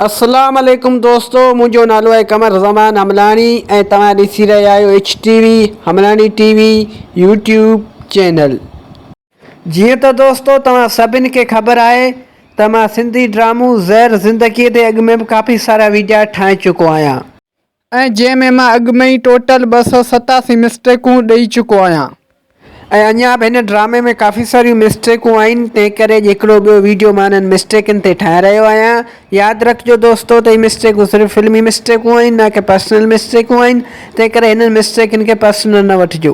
اسلام عليڪم دوستو منهنجو نالو آهي قمر زمان حملاڻي ۽ توهان ڏسي رهيا آهيو H T V Hamlani T V YouTube channel. جيئن ته دوستو توهان سڀن کي خبر آهي ته مان سنڌي ڊرامو زهر زندگي تي اڳ ۾ به ڪافي سارا ويڊيا ٺاهي چڪو آهيان. ۽ جنهن ۾ مان اڳ ۾ ئي ٽوٽل 287 مسٽيڪون ڏئي چڪو آهيان. ۽ اڃا به هن ڊرامي ۾ ڪافي ساريون مسٽيڪون آهن تنهن ڪري اڄ هڪڙو ٻيو ويڊيو مان انهن مسٽيڪن تي ٺاهي رهيو آهيان ياد رکجو دوستو ته هي مسٽيڪون صرف فلمي مسٽيڪون آهن نه ڪي پرسنل مسٽيڪون آهن تنهن ڪري هنن مسٽيڪن کي پرسنل نه وٺجو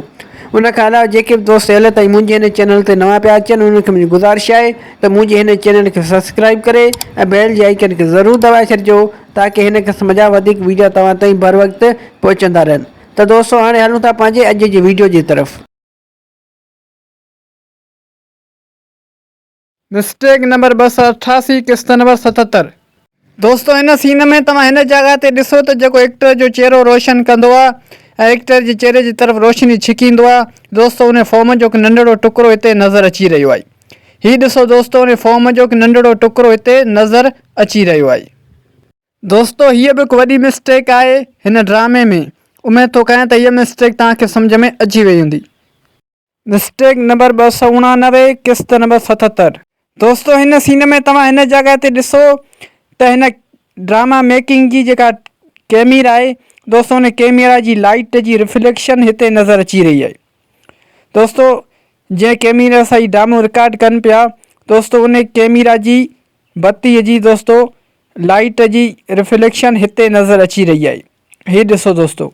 ان کان علاوه جيڪي به دوست هيل تائين منهنجي هن چينل تي نوان پيا اچن انهن کي منهنجي گذارش آهي ته منهنجي هن چينل کي سبسڪرائب ڪري ۽ بيل جي آئيڪن کي ضرور دٻائي ڇڏجو تاڪه هن قسم جا وڌيڪ ويڊيو توهان تائين بروقت پهچندا رهن. ته دوستو هاڻي هلون ٿا پنهنجي اڄ جي ويڊيو جي طرف. مسٽيڪ نمبر 288 قسط نمبر 77. دوستو هن سين ۾ توهان هن جڳهه تي ڏسو ته جيڪو ايڪٽر جو چهرو روشن ڪندو آ ۽ ايڪٽر جي چهري جي طرف روشني ڇڪيندو آ دوستو ان فوم جو هڪ ننڍڙو ٽڪرو هتي نظر اچي رهيو آهي هي ڏسو دوستو ان فوم جو هڪ ننڍڙو ٽڪرو هتي نظر اچي رهيو آهي. دوستو هيء به هڪ وڏي مسٽيڪ آهي هن ڊرامي ۾ اميد ٿو ڪيان ته هيء مسٽيڪ توهان کي سمجهه ۾ اچي وئي هوندي. مسٽيڪ نمبر 289 قسط نمبر 77. دوستو هن سين ۾ توهان هن جڳهه تي ڏسو ته هن ڊراما ميڪنگ جي جيڪا ڪيميرا آهي دوستو ان ڪيميرا جي لائيٽ جي رفليڪشن هتي نظر اچي رهي آهي دوستو جنهن ڪيميرا سان هي ڊرامو رڪارڊ ڪن پيا دوستو ان ڪيميرا جي بتي جي دوستو لائيٽ جي رفليڪشن هتي نظر اچي رهي آهي هي ڏسو دوستو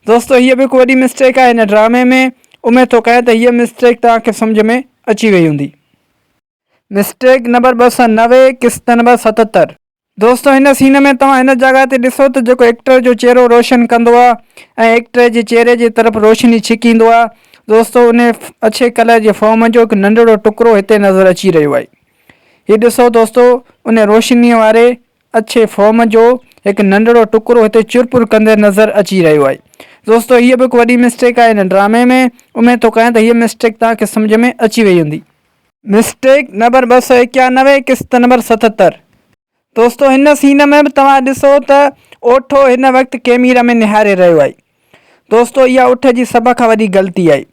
دوستو هيء به هڪ وڏي مسٽيڪ آهي هن ڊرامي ۾ اميد ٿو ڪيان ته هيء مسٽيڪ توهان کي سمجهه ۾ اچي وئي هوندي. مسٽيڪ نمبر 290 قسط نمبر 77. دوستو هن سين ۾ توهان هن جڳهه تي ڏسو ته جيڪو ايڪٽر جو چهرو روشن ڪندو آهي ۽ ايڪٽر جي چهري جي طرف روشني ڇڪيندو آهي دوستو ان اڇي ڪلر جي فوم جو هڪ ننڍڙو ٽڪرو هتي نظر اچي رهيو آهي. هي ڏسو دوستو ان روشنيء واري اڇي فوم جو هڪ ننڍڙو ٽڪرو هتي چرپر ڪندي نظر اچي رهيو آهي. دوستو هيء به هڪ وڏي مسٽيڪ آهي هن ڊرامي ۾. اميد ٿو ڪيان ته هيء مسٽيڪ توهان کي سمجهه ۾ اچي وئي هوندي. مسٽيڪ نمبر 291 قسط نمبر 77. دوستو هن سين ۾ به توهان ڏسو ته اوٺو هن وقت ڪيميرا ۾ نهاري رهيو آهي. دوستو اها اٺ جي سڀ کان وڏي غلطي آهي.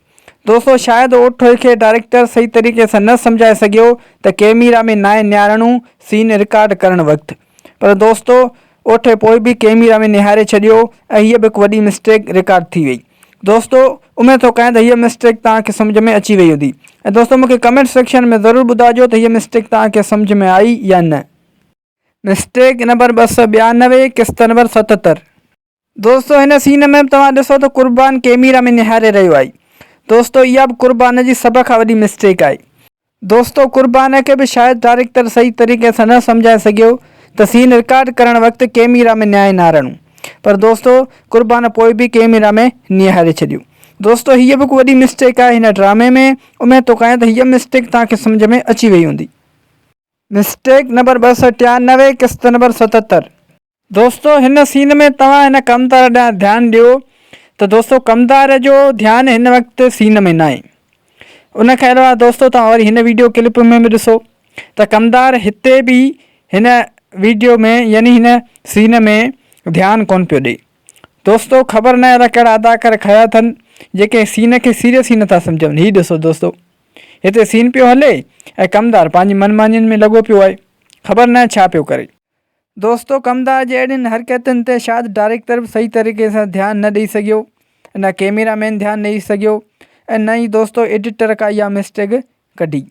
دوستو شايد اوٺو کي ڊائريڪٽر صحيح طريقي سان نه سمجهائي سگهيو ته ڪيميرا ۾ ناهي نهارڻو سين رڪارڊ ڪرڻ وقت پر دوستو اوٺي پوء به ڪيميرا ۾ نهاري ڇڏيو ۽ هيء به هڪ وڏي مسٽيڪ رڪارڊ ٿي وئي. دوستو اميد ٿو ڪيان ته هيء مسٽيڪ توهان کي سمجهه ۾ اچي وئي هوندي ۽ دوستو مونکي ڪمينٽ سيڪشن ۾ ضرور ٻڌائجو ته هيء مسٽيڪ توهان کي سمجهه ۾ آئي يا نه. مسٽيڪ نمبر 292 قسط نمبر 77. دوستو هن سين ۾ به توهان ڏسو ته قربان ڪيميرا ۾ نهاري رهيو آهي دوستو اها به قربان جي سڀ کان وڏي مسٽيڪ آهي. دوستو قربان کي به شايد ڊائريڪٽر صحيح طريقي سان نه سمجهائي سگهيو ته سين رڪارڊ ڪرڻ وقت ڪيميرا ۾ نهائي نهارڻو پر دوستو قربان پوء به ڪيميرا ۾ نهاري ڇڏيو دوستو هيء به هڪ وڏي مسٽيڪ آهي هن ڊرامي ۾ اميد ٿو ڪيان ته هيء مسٽيڪ توهان کي سمجهه ۾ اچي وئي هوندي. مسٽيڪ نمبر 293 قسط نمبر 77. دوستو هن سين ۾ توهان هن ڪمدار ڏانهن ڌيان ڏيو ته دوستو ڪمدار جو ڌيان هن وقت سين ۾ ناهي ان کان علاوه دوستو توهان وري هن ويڊيو ڪلپ ۾ به ڏسو ته ڪمدار هتي به هن ويڊيو ۾ يعني هن سين ۾ ڌيان ڪون پيو ڏي دوستو خبر ناهي ادا ڪهڙا اداڪار کيا اٿن جيڪي سين کي سيريس ئي نٿا سمجهن هي ڏسو دوستو هتي سين پيو هلي ۽ ڪمدار پنهنجي من مانين ۾ لڳو پيو آهي خبر ناهي ڇا پيو ڪري. دوستو ڪمدار جي اهڙين حرڪتن تي شايد ڊائريڪٽر به صحيح طريقي سان ڌيان نه ڏئي سگهيو ۽ نه ڪيميرا مين ڌيان ڏئي سگهيو ۽ نه ئي دوستو ايڊيٽر ڪا اها مسٽيڪ ڪڍي.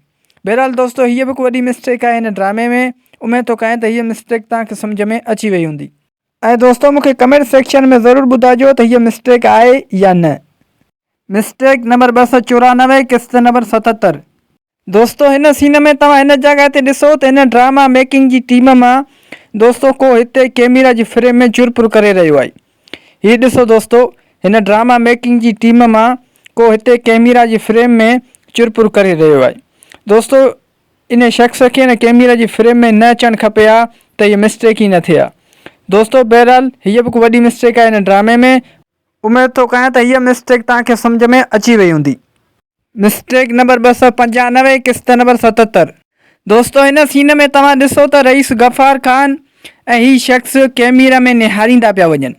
بهرحال دوستو هيء به هڪ وڏي مسٽيڪ آهي هن ڊرامي ۾ اميد ٿو ڪيان ته هيء مسٽيڪ توهان کي سمجهه ۾ اچي وئي هوندي. ۽ دوستو مون کي ڪمينٽ سيڪشن ۾ ضرور ٻڌائجو ته هيء مسٽيڪ آهي يا نه. مسٽيڪ نمبر 294 قسط نمبر 77. دوستو هن سين ۾ توهان هن جڳهه تي ڏسو ته هن ڊراما ميڪنگ جي ٽيم مان دوستو ڪو هتي ڪيميرا جي فريم ۾ چرپر ڪري رهيو آهي هي ڏسو دوستو هن ڊراما ميڪنگ جي ٽيم مان ڪو هتي ڪيميرا جي فريم ۾ چرپر ڪري رهيو آهي دوستو ان شخص کي هن ڪيميرا جي فريم ۾ نه اچڻ کپي ها ته هي مسٽيڪ ئي نه ٿئي ها دوستو بهرحال هيء به هڪ وڏي مسٽيڪ آهي هن ڊرامي ۾ اميد ٿو ڪيان ته هيء مسٽيڪ توهان کي سمجهه ۾ اچي وئي هوندي. مسٽيڪ نمبر 295 قسط نمبر 77. دوستو هن سين ۾ توهان ڏسو ته رئيس غفار خان ۽ هي شخص ڪيميرا ۾ نهاريندا پيا وڃن.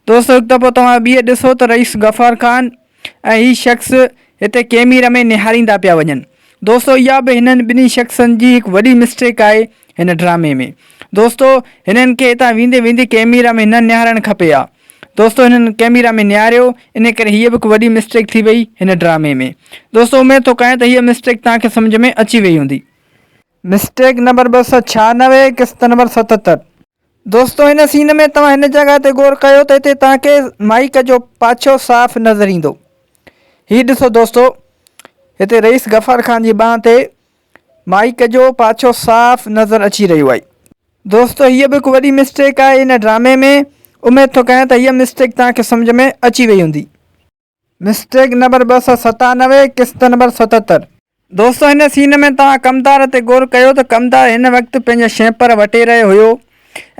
دوستو هڪ دفعو توهان ٻيهر ڏسو ته رئيس غفار خان ۽ هي شخص هتي ڪيميرا ۾ نهاريندا پيا وڃن. دوستو اها به هنن ٻنهي شخصن جي هڪ وڏي مسٽيڪ آهي هن ڊرامي ۾. دوستو هنن کي هتان ويندي ويندي ڪيميرا ۾ نه نهارڻ کپي ها. دوستو هنن ڪيميرا ۾ نهاريو ان ڪري هيء به هڪ وڏي مسٽيڪ ٿي وئي هن ڊرامي ۾. دوستو اميد ٿو ڪيان ته هيء مسٽيڪ توهان کي سمجهه ۾ اچي وئي هوندي. مسٽيڪ نمبر 296 قسط نمبر 77. دوستو هن سين ۾ توهان هن جڳهه تي غور ڪيو ته هتي توهان کي مائيڪ جو پاڇو صاف نظر ايندو. هي ڏسو دوستو هتي رئيس غفار خان جي ٻانهن تي مائيڪ جو پاڇو صاف نظر اچي رهيو آهي. دوستو هيء به هڪ وڏي مسٽيڪ آهي هن ڊرامي ۾ اميد ٿو ڪيان ته هيء مسٽيڪ توهان کي سمجهه ۾ اچي وئي هوندي. مسٽيڪ نمبر 297 قسط نمبر 77. دوستو هن سين ۾ توهان ڪمدار تي غور ڪيو ته ڪمدار هن وقت پنهنجا شيپر وٽي رهيو هيو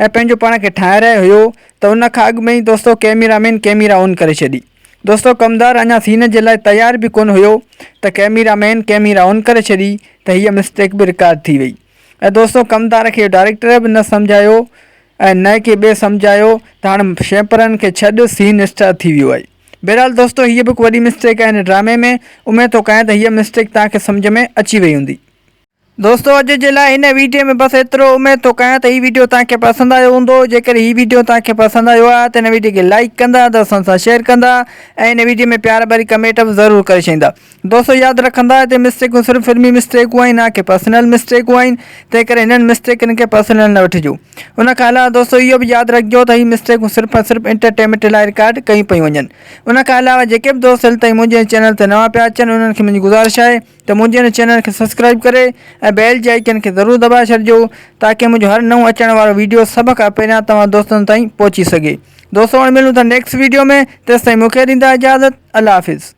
۽ پنهنجو پاڻ کي ٺاهي رهيو هيو ته ان کان اڳ ۾ ئي دوستو ڪيميرا مين ڪيميرا آن ڪري ڇڏي دوستو ڪمدار اڃا سين جي لاء تيار به ڪونه هيو ته ڪيميرا مين ڪيميرا آن ڪري ڇڏي ته هيء مسٽيڪ به رڪارڊ ٿي وئي ۽ دوستو ڪمدار کي ڊائريڪٽر به نه سمجهايو ۽ نه ڪي ٻئي سمجهايو ته هاڻ شيپرن کي ڇڏ سين اسٽارٽ ٿي ويو آهي. بهرحال دوستو هيء به هڪ وڏي مسٽيڪ آهي هن ڊرامي ۾ اميد ٿو ڪيان ته هيء مسٽيڪ توهان کي سمجهه ۾ اچي وئي هوندي. دوستو اڄ جي لاء هن ويڊيو ۾ بس ايترو اميد ٿو ڪيان ته هي ويڊيو توهان کي پسند آيو هوندو جيڪڏهن هي ويڊيو توهان کي پسند آيو آهي ته هن ويڊيو کي لائيڪ ڪندا دوستن سان شيئر ڪندا ۽ هن ويڊيو ۾ پيار ڀري ڪمينٽ به ضرور ڪري ڇڏيندا دوستو ياد رکندا هتي مسٽيڪون صرف فلمي مسٽيڪون آهن نه ڪي پرسنل مسٽيڪون آهن تنهن ڪري هنن مسٽيڪن کي پرسنل نه وٺجو ان کان علاوه دوستو اهو به ياد رکجو ته هي مسٽيڪون صرف ۽ صرف انٽرٽينمينٽ لاء رڪارڊ ڪيون پيون وڃن ان کان علاوه جيڪي به دوست هيل تائين منهنجي هن چينل تي نوان پيا اچن انهن کي منهنجي گذارش آهي ته منهنجي هن چينل کي سبسڪرائب ڪري ۽ بيل جي آئيڪن کي ضرور دٻائي ڇڏجو تاڪه منهنجو هر نئون اچڻ وارو ويڊيو سڀ کان پهريان توهان دوستن تائين پهچي سگهي دوستو هاڻي ملون ٿا نيڪسٽ ويڊيو ۾ تيستائين مونکي ڏيندا اجازت الله حافظ.